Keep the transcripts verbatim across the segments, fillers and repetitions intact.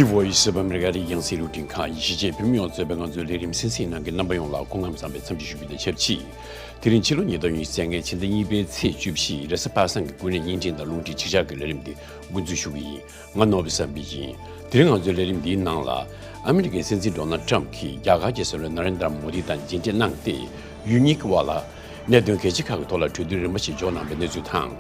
Voice of America རིགས་རྒྱང་སྲིང་རླུང་འཕྲིན་ཁང་ཡིན། གཞིས་བྱེས་བོད་མི་ཡོངས་གཙོས་པའི་ང་ཚོའི་ལས་རིམ་གསན་གཟིགས་གནང་མཁན་རྣམ་པ་ཡོངས་ལ་སྐུ་ཁམས་བཟང་བའི་འཚམས་འདྲི་ཞུ་རྒྱུ་དང་ཆབས་ཅིག་དེ་རིང་ཕྱི་ལོ་ཉིས་སྟོང་ཉི་ཤུ་རྩ་ལྔའི་ཕྱི་ཟླ་གཉིས་པའི་ཚེས་བཅུ་བཞི་རེས་གཟའ་པ་སངས་ཀྱི་དགུན་གནས་བརྙན་འཕྲིན་དང་རླུང་འཕྲིན་ཅིག་ཅར་གྱི་ལས་རིམ་འདི་འགོ་འཛུགས་ཞུ་གི་ཡིན། ང་ནོར་བུ་བསམ་འཕེལ་ཡིན། དེ་རིང་ང་ཚོའི་ལས་རིམ་འདིའི་ནང་ལ། ཨ་མི་རི་ཀའི་སྲིད་འཛིན་ཌོ་ནལ་ཊམ་གྱིས་རྒྱ་གར་གྱི་སྲིད་བློན་ནཱ་རེན་དྲ་མོ་དི་དང་མཇལ་འཕྲད་གནང་སྟེ། ཡུལ་གཉིས་ཀྱི་དབར་ལ་གནད་དོན་གལ་ཆེ་ཁག་གི་ཐོག་ལ་གྲོས་བསྡུར་རིམ་པ་ཞིག་འཇོག་གནང་བའི་གནས་ཚུལ་དང་།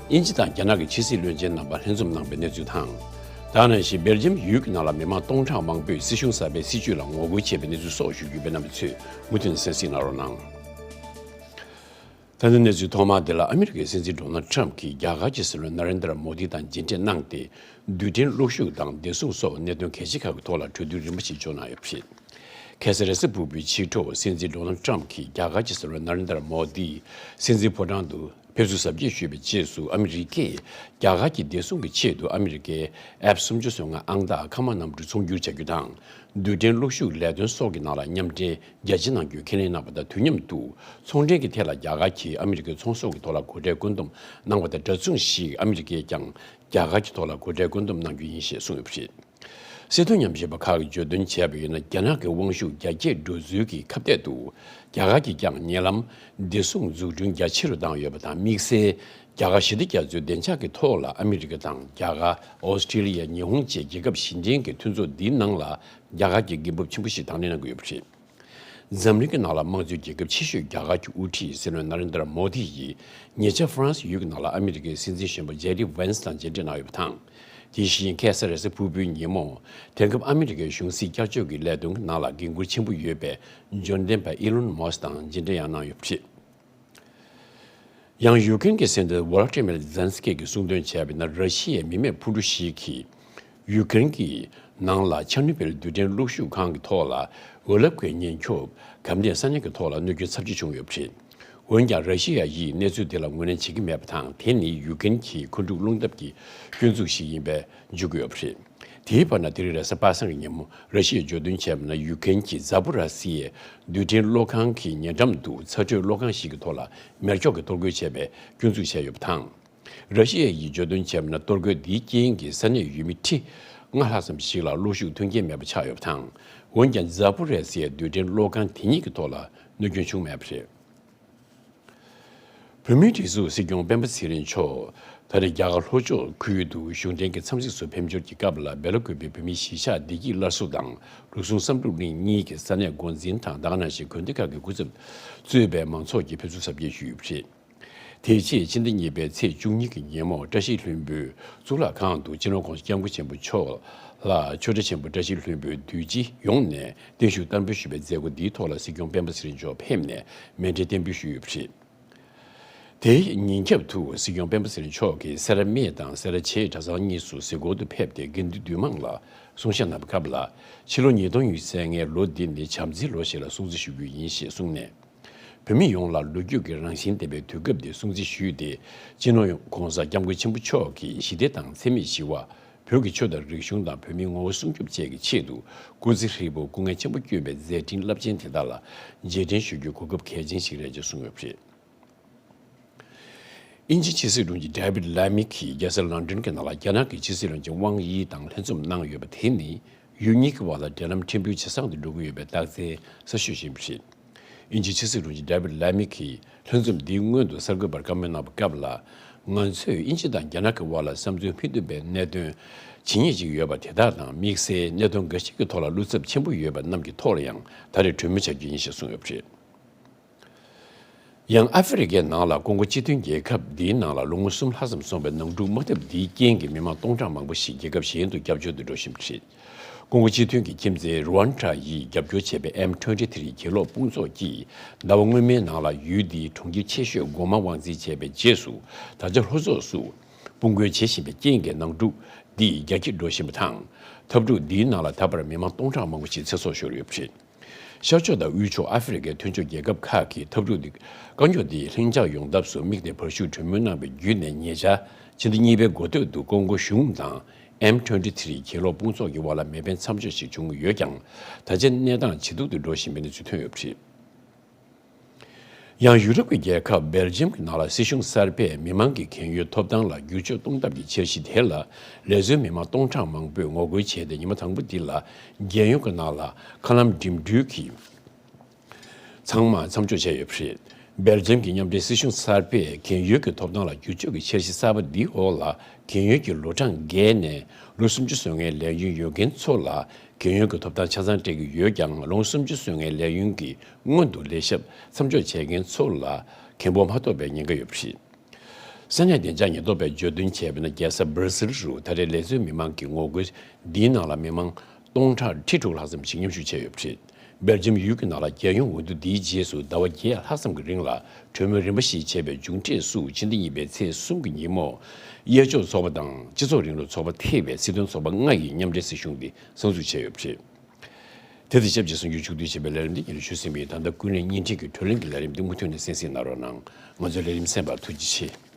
དབྱིན་ཇི་དང་རྒྱ་ནག་གི་ཕྱི་སྲིད་བློན་ཆེན་རྣམ་པ་ལྷན་འཛོམས་གནང་བའི་གནས་ཚུལ་དང་། དེ་ནང་བཞིན་སྦེལ་ཇམ་ཡུལ་གྱི་ནང་ལ་མི་མང་སྟོང་ཕྲག་མང་པོས་སྲིད་གཞུང་གསར་པའི་སྲིད་བྱུས་ལ་ངོ་རྒོལ་བྱས་པའི་གནས་ཚུལ་སོགས་ཞུ་རྒྱུ་ཡིན་པས། རྣམ་པ་ཚོས་མུ་མཐུད་གསན་གཟིགས་གནང་རོགས་གནང་། ད་ལྟ་གནས་ཚུལ་ཐོག་མ་དེ་ལ། ཨ་མི་རི་ཀའི་སྲིད་འཛིན་ཌོ་ནལ་ཊམ་གྱིས་རྒྱ་གར་གྱི་སྲིད་བློན་ནཱ་རེན་དྲ་མོ་དི་དང་མཇལ་འཕྲད་གནང་སྟེ། རྡུལ་ཕྲན་གློག་ཤུགས་དང་བདེ་སྲུང་སོགས་གནད་དོན་གལ་ཆེ་ཁག་གི་ཐོག་ལ་གྲོས་བསྡུར་རིམ་པ་ཞིག་འཇོག་གནང་ཡོད་པ་རེད། ཁ་སང་རེས་གཟའ་ཕུར་བུའི་ཕྱི་དྲོ་སྲིད་འཛིན་ཌོ་ནལ་ཊམ་གྱིས་རྒྱ་གར་གྱི་སྲིད་བློན་ནཱ་རེན་དྲ་མོ་དི་སྲིད་འཛིན་ཕོ་བྲང་དུ་ཕེབས་བསུ་གཟབ་རྒྱས་ཞུས་པའི་རྗེས་སུ། ཨ་མི་རི་ཀས་རྒྱ་གར་གྱི་བདེ་སྲུང་གི་ཆེད་དུ་ཨ་མི་རི་ཀའི་ཨེཕ་སུམ་ཅུ་སོ་ལྔ་ཨང་རྟགས་ཁ་དམག་གནམ་གྲུ་ཚོང་སྒྱུར་བྱ་རྒྱུ་དང་། རྡུལ་ཕྲན་གློག་ཤུགས་ལས་དོན་སོགས་ཀྱི་ནང་ལ་མཉམ་འབྲེལ་རྒྱ་ཆེ་གནང་རྒྱུའི་ཁས་ལེན་གནང་བ་དང་། དུས་མཉམ་དུ་ཚོང་འབྲེལ་གྱི་ཐད་ལ་རྒྱ་གར་གྱིས་ཨ་མི་རི་ཀའི་ཚོང་ཟོག་གི་ཐོག་ལ་སྒོ་ཁྲལ་བཀོད་འདོམས་གནང་བ་དང་འདྲ་མཚུངས་ཤིག་ཨ་མི་རི་ཀས་ཀྱང་རྒྱ་གར་གྱི་ཐོག་ལ་སྒོ་ཁྲལ་བཀོད་འདོམས་གནང་རྒྱུ་ཡིན་ཞེས་གསུངས་ཡོད་པ་རེད། སྲིད་དོན་ཉམས་ཞིབ་པ་ཁག་གིས་བརྗོད་དོན་བྱས་པ་ཡིན་ན། རྒྱ་ནག་གི་དབང་ཤུགས་རྒྱ་སྐྱེད་འགྲོ་ཚུལ་གྱི་ཁ་གཏད་དུ། རྒྱ་གར་གྱིས་ཀྱང་ཉེ་ལམ་བདེ་སྲུང་འཛུགས་སྐྲུན་རྒྱ་ཆེ་རུ་བཏང་ཡོད་པ་དང་། དམིགས་བསལ་རྒྱ་གར་ཞི་བདེ་རྒྱ་མཚོའི་བདེ་འཇགས་ཀྱི་ཐོག་ལ་ཨ་མི་རི་ཀ་དང་རྒྱ་གར། ཨོ་སི་ཀྲི་ལི་ཡ། ཉི་ཧོང་བཅས་རྒྱལ་ཁབ་ཞི་མཐུན་གྱི་མཐུན་ཚོགས་འདིའི་ནང་ལ་རྒྱ་གར་གྱིས་འགན་འབབ་ཆེན་པོ་ཞིག་དང་ལེན་གནང་གི་ཡོད་པ་རེད། འཛམ་གླིང་གི་ནང་ལ་དམངས་གཙོའི་རྒྱལ་ཁབ་ཆེ་ཤོས་རྒྱ་གར་གྱི་དབུ་ཁྲིད་སྲིད་བློན་ནཱ་རེན་དྲ་མོ་དི་ཡིས་ཉེ་ཆར་ཧྥ་རན་སི་ཡུལ་གྱི་ནང་ལ་ཨ་མི་རི་ཀའི་སྲིད་འཛིན་གཞོན་པ་ཇེ་ཌི་ཝན་སི་དང་མཇལ་འཕྲད་གནང་ཡོད་པ་དང་། དེ་བཞིན་ཁ་སང་རེས་གཟའ་ཕུར་བུའི་ཉིན་མོ། དེང་སྐབས་ཨ་མི་རི་ཀའི་གཞུང་སྲིད་བསྐྱར་བཅོས་ཀྱི་ལས་དོན་གྱི་ནང་ལ་འགན་འཁུར་ཆེན་པོ་ཡོད་པའི་འབྱོར་ལྡན་པ་ཨི་ལོན་མོ་སི་དང་མཇལ་འཕྲད་ཡང་གནང་ཡོད་པ་རེད། ཡང་ཡུ་ཀེ་རེན་གྱི་སྲིད་འཛིན་ཝོ་ལོ་ཏི་མིར་ཛེ་ལན་སི་ཀི་གིས་གསུངས་དོན་བྱས་པ་ཡིན་ན། ར་ཤི་ཡའི་མི་མེད་འཕུར་གྲུ་ཞིག་གིས་ཡུ་ཀེ་རེན་གྱི་ནང་ལ་ཆར་ནུ་བིལ་རྡུལ་ཕྲན་གློག་ཤུགས་ཁང་གི་ཐོག་ལ། འོད་རླབས་ཀྱི་ཉེན་སྐྱོབ་གམ་དེ་ས་གནས་ཀྱི་ཐོག་ལ་གནོད་སྐྱོན་ཚབས་ཆེ་བྱུང་ཡོད་པ་རེད། འོན་ཀྱང་། ར་ཤི་ཡ་ཡིས་གནས་ཚུལ་དེ་ལ་ངོས་ལེན་བྱེད་ཀྱི་མེད་པ་དང་། དེ་ནི་ཡུ་ཀེ་རེན་གྱི་མཁོ་སྒྲུབ་རླུང་འདེབས་ཀྱི་སྐྱོན་འཛུགས་ཤིག་ཡིན་པས་འཇུག་གི་ཡོད་པ་རེད། དེའི་བར་ན། དེ་རིང་རེས་གཟའ་པ་སངས་ཀྱི་ཉིན་མོ། ར་ཤི་ཡས་བརྗོད་དོན་བྱས་པ་ན། ཡུ་ཀེ་རེན་གྱི་ཛ་པོ་ར་སི་ཡའི་རྡུལ་ཕྲན་གློག་ཁང་གི་ཉེ་འགྲམ་དུ་ཚ་དྲོད་གློག་ཁང་ཞིག་གི་ཐོག་ལ་མེ་སྒྱོགས་ཀྱིས་གཏོར་རྒོལ་བྱས་པའི་སྐྱོན་འཛུགས་བྱས་ཡོད་པ་དང་། ར་ཤི་ཡ་ཡིས་བརྗོད་དོན་བྱས་པ་ན། གཏོར་རྒོལ་འདིའི་རྐྱེན་གྱིས་ས་གནས་ཡུལ་མི་ཁྲི་ལྔ་ལྷག་ཙམ་ཞིག་ལ་གློག་ཤུགས་མཐུན་རྐྱེན་མེད་པ་ཆགས་ཡོད་པ་དང་། འོན་ཀྱང་། ཛ་པོ་རེ་སི་ཡའི་རྡུལ་ཕྲན་གློག་ཁང་དེ་ཉིད་ཀྱི་ཐོག་ལ་གནོད་སྐྱོན་བྱུང་མེད་པ་རེད། བོད་མིའི་སྒྲིག་འཛུགས་སྲིད་སྐྱོང་སྤེན་པ་ཚེ་རིང་མཆོག་ད་རེས་རྒྱ་གར་ལྷོ་ཕྱོགས་ཁུལ་དུ་གཞུང་འབྲེལ་གྱི་འཚམས་གཟིགས་སུ་ཕེབས་འབྱོར་གྱི་སྐབས་ལ། སྦེ་ལ་ཀུ་པའི་བོད་མིའི་གཞིས་ཆགས་བདེ་སྐྱིད་སླར་གསོ་དང་། ལུགས་ཟུང་བསམ་གྲུབ་གླིང་གཉིས་ཀྱི་ས་གནས་འགོ་འཛིན་དང་། དེ་ག་ནང་བཞིན་དགོན་སྡེ་ཁག་གི་སྐུ་ཚབ་གཙོས་པའི་མང་ཚོགས་ཀྱིས་ཕེབས་བསུ་གཟབ་རྒྱས་ཞུས་ཡོད་པ་རེད། དེ་རྗེས་ཕྱི་ཟླ་གཉིས་པའི་ཚེས་བཅུ་གཉིས་ཀྱི་ཉིན་མོ། བཀྲ་ཤིས་ལྷུན་པོའི་གཙུག་ལག་ཁང་དུ་སྤྱི་ནོར་༸གོང་ས་༸སྐྱབས་མགོན་ཆེན་པོ་མཆོག་ལ་ཆོས་གྲྭ་ཆེན་པོ་བཀྲ་ཤིས་ལྷུན་པོའི་དུས་སྤྱི་ཡོངས་ནས་བརྟན་བཞུགས་བསྟར་འབུལ་ཞུས་པའི་མཛད་སྒོ་འདིའི་ཐོག་ལ་སྲིད་སྐྱོང་སྤེན་པ་ཚེ་རིང་མཆོག་ཕེབས་ནས་མཎྜལ་རྟེན་འབུལ་ཞུས་ཡོད་པ་རེད། དེའི་ཉིན་རྒྱབ་ཏུ་སྲིད་སྐྱོང་སྤེན་པ་ཚེ་རིང་མཆོག་གིས་སེ་ར་སྨད་དང་སེ་ར་བྱེས་གྲྭ་ཚང་གཉིས་སུ་གཟིགས་སྐོར་དུ་ཕེབས་ཏེ། དགེ་འདུན་འདུས་མང་ལ་གསུང་བཤད་གནང་བའི་སྐབས་ལ། ཕྱི་ལོ་ཉིས་སྟོང་ཉི་ཤུ་རྩ་ལྔའི་ལོ་འདི་ནི་བྱམས་བརྩེའི་ལོ་ཞིག་ལ་སྲུང་བརྩི་ཞུ་རྒྱུ་ཡིན་ཞེས་གསུངས་ནས། བོད་མི་ཡོངས་ལ་ལོ་རྒྱུས་ཀྱི་རང་བཞིན་ལྡན་པའི་དུས་སྐབས་འདི་སྲུང་བརྩི་ཞུས་ཏེ། སྤྱི་ནོར་༸གོང་ས་༸སྐྱབས་མགོན་ཆེན་པོ་མཆོག་གིས་ཞི་བདེ་དང་འཚེ་མེད་ཞི་བ། བོད་ཀྱི་ཆོས་དང་རིག་གཞུང་དང་བོད་མིའི་ངོ་བོ་སྲུང་སྐྱོབ་བཅས་ཀྱི་ཆེད་དུ། སྐུ་ཚེ་ཧྲིལ་པོར་སྐུ་ངལ་ཆེན་པོ་བསྐྱོན་པའི་མཛད་འཕྲིན་རླབས་ཆེན་དེ་དག་ལ་རྗེས་དྲན་ཞུ་རྒྱུའི་གོ་སྐབས་གལ་ཆེན་ཞིག་རེད་ཅེས་གསུངས་ཡོད་པ་རེད། དབྱིན་ཇིའི་ཕྱི་སྲིད་དྲུང་ཆེ་ཌེ་བིད་ལེ་མི་ཀིས་རྒྱལ་ས་ལོན་ཌོན་གྱི་ནང་ལ་རྒྱ་ནག་གི་ཕྱི་སྲིད་བློན་ཆེན་ཝང་དབྱི་དང་ལྷན་འཛོམས་གནང་ཡོད་པ་དེ་ནི། ཡུལ་གཉིས་ཀྱི་དབར་ལ་འབྲེལ་ལམ་ཕྲན་བུ་ཇེ་བཟང་དུ་འགྲོ་གི་ཡོད་པའི་རྟགས་མཚན་གསལ་ཤོས་ཤིག་ཡིན་པ་རེད། དབྱིན་ཇིའི་ཕྱི་སྲིད་དྲུང་ཆེ་ཌེ་བིད་ལེ་མི་ཀིས་ལྷན་འཛོམས་འདིའི་སྔོན་དུ་གསར་འགོད་པར་བཀའ་མོལ་གནང་བའི་སྐབས་ལ། ང་ཚོས་དབྱིན་ཇི་དང་རྒྱ་ནག་གི་དབར་ལ་བསམ་ཚུལ་མི་མཐུན་པའི་གནད་དོན་ཇི་སྙེད་ཅིག་ཡོད་པ་དེ་དག་དང་། དམིགས་བསལ་གནད་དོན་འགའ་ཞིག་གི་ཐོག་ལ་བློ་འཚབ་ཆེན་པོ་ཡོད་པ་རྣམས་ཀྱི་ཐོག་ལ་ཡང་ད་རེས་གྲོས་མོལ་བྱ་རྒྱུ་ཡིན་ཞེས་གསུངས་ཡོད་པ་རེད། ཡང་ཨ་ཧྥེ་རི་ཁའི་ནང་ལ་ཀོང་གོ་སྤྱི་མཐུན་རྒྱལ་ཁབ་འདིའི་ནང་ལ་ལོ་ངོ་གསུམ་ལྷག་ཙམ་སོང་བའི་ནང་འཁྲུག་དམག་འཐབ་འདིའི་རྐྱེན་གྱིས་མི་མང་སྟོང་ཕྲག་མང་པོ་ཞིག་རྒྱལ་ཁབ་གཞན་དུ་སྐྱབས་བཅོལ་དུ་འགྲོ་བཞིན་པ་རེད། ཀོང་གོ་སྤྱི་མཐུན་གྱི་ཁྱིམ་མཚེས་རུ་ཝན་ཁྲ་ཡིས་རྒྱབ་སྐྱོར་བྱས་པའི་ཨེམ་ཊུ་ཝེན་ཊི་ཐི་རི་གྱེན་ལོག་དཔུང་ཚོགས་ཀྱིས་ཟླ་བ་སྔོན་མའི་ནང་ལ་ཡུལ་འདིའི་གྲོང་ཁྱེར་ཆེ་ཤོས་གོ་མ་དབང་འཛིན་བྱས་པའི་རྗེས་སུ། ད་ཆ་ལྷོ་ཕྱོགས་སུ་དཔུང་རྒོལ་བྱེད་བཞིན་པའི་རྐྱེན་གྱིས་ནང་འཁྲུག་འདི་རྒྱ་སྐྱེད་འགྲོ་བཞིན་པ་དང་། འཐབ་འཁྲུག་འདིའི་ནང་ལ་ད་བར་མི་མང་སྟོང་ཕྲག་མང་པོ་ཞིག་ཚེ་སྲོག་ཤོར་ཡོད་པ་རེད། ཤར་ཕྱོགས་དང་དབུས་ཕྱོགས་ཨ་ཧྥེ་རི་ཁའི་མཐུན་ཕྱོགས་རྒྱལ་ཁབ་ཁག་གིས་འཐབ་འཁྲུག་འདི་བཀག་འགོག་དེ་ལྷིང་འཇགས་ཡོང་ཐབས་སུ་དམིགས་ཏེ་བར་ཞུགས་གྲོས་མོལ་གནང་བའི་བརྒྱུད་ནས། ཉེ་ཆར་ཕྱི་ཟླ་གཉིས་པའི་འགོ་སྟོད་དུ་ཀོང་གོ་གཞུང་དང་ཨེམ་ཊུ་ཝེན་ཊི་ཐི་རི་གྱེན་ལོག་དཔུང་ཚོགས་ཀྱི་དབར་ལ་མེ་འཕེན་མཚམས་འཇོག་ཞིག་བྱུང་ཡོད་ཀྱང་། ད་ཆ་གནས་སྟངས་ཇེ་སྡུག་ཏུ་འགྲོ་བཞིན་པའི་གནས་ཚུལ་ཐོན་ཡོད་པ་རེད། ཡང་ཡུ་རོབ་ཀྱི་རྒྱལ་ཁབ་སྦེལ་ཇམ་གྱི་ནང་ལ་སྲིད་གཞུང་གསར་པས་མི་མང་གི་གན་ཡོལ་ཐོབ་ཐང་ལ་བསྒྱུར་བཅོས་གཏོང་ཐབས་ཀྱི་འཆར་གཞི་དེ་ལ་ལས་བཟོའི་མི་མང་སྟོང་ཕྲག་མང་པོས་ངོ་རྒོལ་བྱས་ཏེ། ཉི་མ་དང་པོ་འདི་ལ་རྒྱལ་ཡོངས་ཀྱི་ནང་ལ་མཁའ་ལམ་འགྲིམ་འགྲུལ་གྱི་ཚང་མ་མཚམས་འཇོག་བྱས་ཡོད་པ་རེད། སྦེལ་ཇམ་གྱི་མཉམ་འབྲེལ་སྲིད་གཞུང་གསར་པས་གན་ཡོལ་གྱི་ཐོབ་ཐང་ལ་བསྒྱུར་བཅོས་ཀྱི་འཆར་གཞི་གསར་པ་འདིའི་འོག་ལ། གན་ཡོལ་གྱི་ལོ་གྲངས་བརྒལ་ནས་ལོ་སུམ་ཅུ་སོན་མཁན་ལས་ཡུན་ཡོད་མཁན་ཚོ་ལ་གན་ཡོལ་གྱི་ཐོབ་ཐང་ཆ་ཚང་སྤྲད་ཀྱི་ཡོད་ཀྱང་། ལོ་ངོ་སུམ་ཅུ་སོན་མཁན་ལས་ཡུན་གྱི་སྔོན་དུ་ལས་ཞབས་མཚམས་འཇོག་བྱེད་མཁན་ཚོ་ལ་གན་འབོར་མ་ཐོབ་པའི་ཉེན་ཁ་ཡོད་པ་རེད། ས་གནས་བདེ་འཇགས་ཉེན་རྟོག་པས་བརྗོད་དོན་བྱས་པ་ན། རྒྱལ་ས་སྦར་སིལ་རུ་ད་རེས་ལས་བཟོའི་མི་མང་གི་ངོ་རྒོལ་འདིའི་ནང་ལ་མི་མང་སྟོང་ཕྲག་ཁྲི་དྲུག་ལྷག་ཙམ་ཞིག་མཉམ་ཞུགས་བྱས་ཡོད་པ་རེད། སྦེལ་ཇམ་ཡུལ་གྱི་ནང་ལ་རྒྱལ་ཡོངས་འོས་བསྡུ་འདིའི་རྗེས་སུ་ཟླ་བ་བརྒྱད་ལྷག་ཙམ་གྱི་རིང་ལ་གྲོས་མོལ་རིམ་པ་ཞིག་བྱས་པའི་མཇུག་འབྲས་སུ། ཕྱི་ཟླ་གཉིས་པའི་ཚེས་གསུམ་གྱི་ཉིན་མོ། གཡས་ཕྱོགས་ཚོགས་པ་དང་སྤྱི་ཚོགས་རིང་ལུགས་ཚོགས་པ་ཐེ་བའི་སྲིད་དོན་ཚོགས་པ་ལྔ་ཡིས་མཉམ་འབྲེལ་སྲིད་གཞུང་འདི་གསར་འཛུགས་བྱས་ཡོད་པ་རེད། དེ་དང་ཆབས་ཅིག་གསར་འགྱུར་མཇུག་བསྡུ་བྱེད་པའི་ལས་རིམ་འདི་ཉིད་ལ་ཞུ་ཟིན་པ་ཡིན། ད་ལྟ་ཀུན་གླེང་བརྙན་འཕྲིན་གྱི་བགྲོ་གླེང་གི་ལས་རིམ་འདི་མུ་མཐུད་ནས་གསན་གཟིགས་གནང་རོགས་གནང་། ང་ཚོའི་ལས་རིམ་གསན་པར་ཐུགས་རྗེ་ཆེ།